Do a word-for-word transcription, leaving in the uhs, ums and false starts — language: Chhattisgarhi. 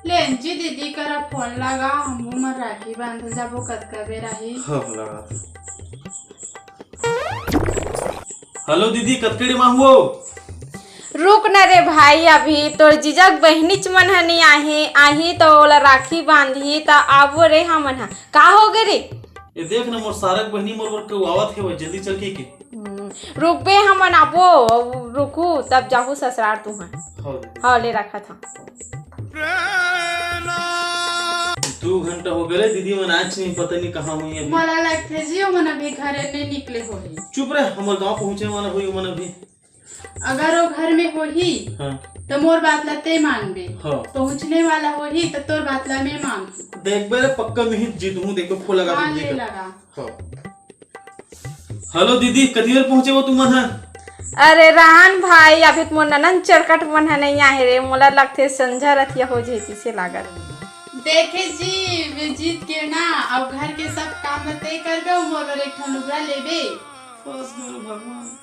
ले जी, दीदी करा फोन लगा, हमहू मन राखी बांधे जाबो, कतका बेर आही। हाँ, लगा। हेलो दीदी, कतकेड़ी मा हुओ? रुक न रे भाई, अभी तोर जीजा के बहिनीच मन ह नइ आहे, आही त ओला राखी बांधही त आबो रे हमन ह। का हो गे रे? ए देख न, मोर सारक बहिनी मोर बर केहू आवत हे, जल्दी चल के के। हम्म, रुकबे हमन आबो, रुकू तब जाहू ससुरार तुहन। हाँ दीदी। हाँ, ले रखत हँव। दू घंटा हो गए दीदी मन, आज नहीं पता नहीं कहाँ हुई अभी। मोला लगथे जी, ओमन अभी घरे नहीं निकले होही। चुप रह, हमर गाँव पहुँचे वाला होही ओमन अभी। अगर वो घर में होही, हाँ। तो मोर बात ला ते मानबे। हाँ। पहुँचने वाला होही, तो तोर बात ला मैं मानबे। देख बे रे, पक्का मैं ही जीतहूँ, देखो फूल लगा हाँ, दूँ, ले जीत। लगा। हाँ। हेलो दीदी, कति बेर पहुँचे हो तुमन ह? अरे रहन भाई, अभी तो मोर ननन चरकट मन ह नहीं आहे रे, मोला लगथे संझा रतिया हो जही तिसे लागत। देखे जी, वे जीत के ना, अब घर के सब काम ल ते करबे, मोर बर एक ठन लुगरा लेबे। बस गुरु भगवान।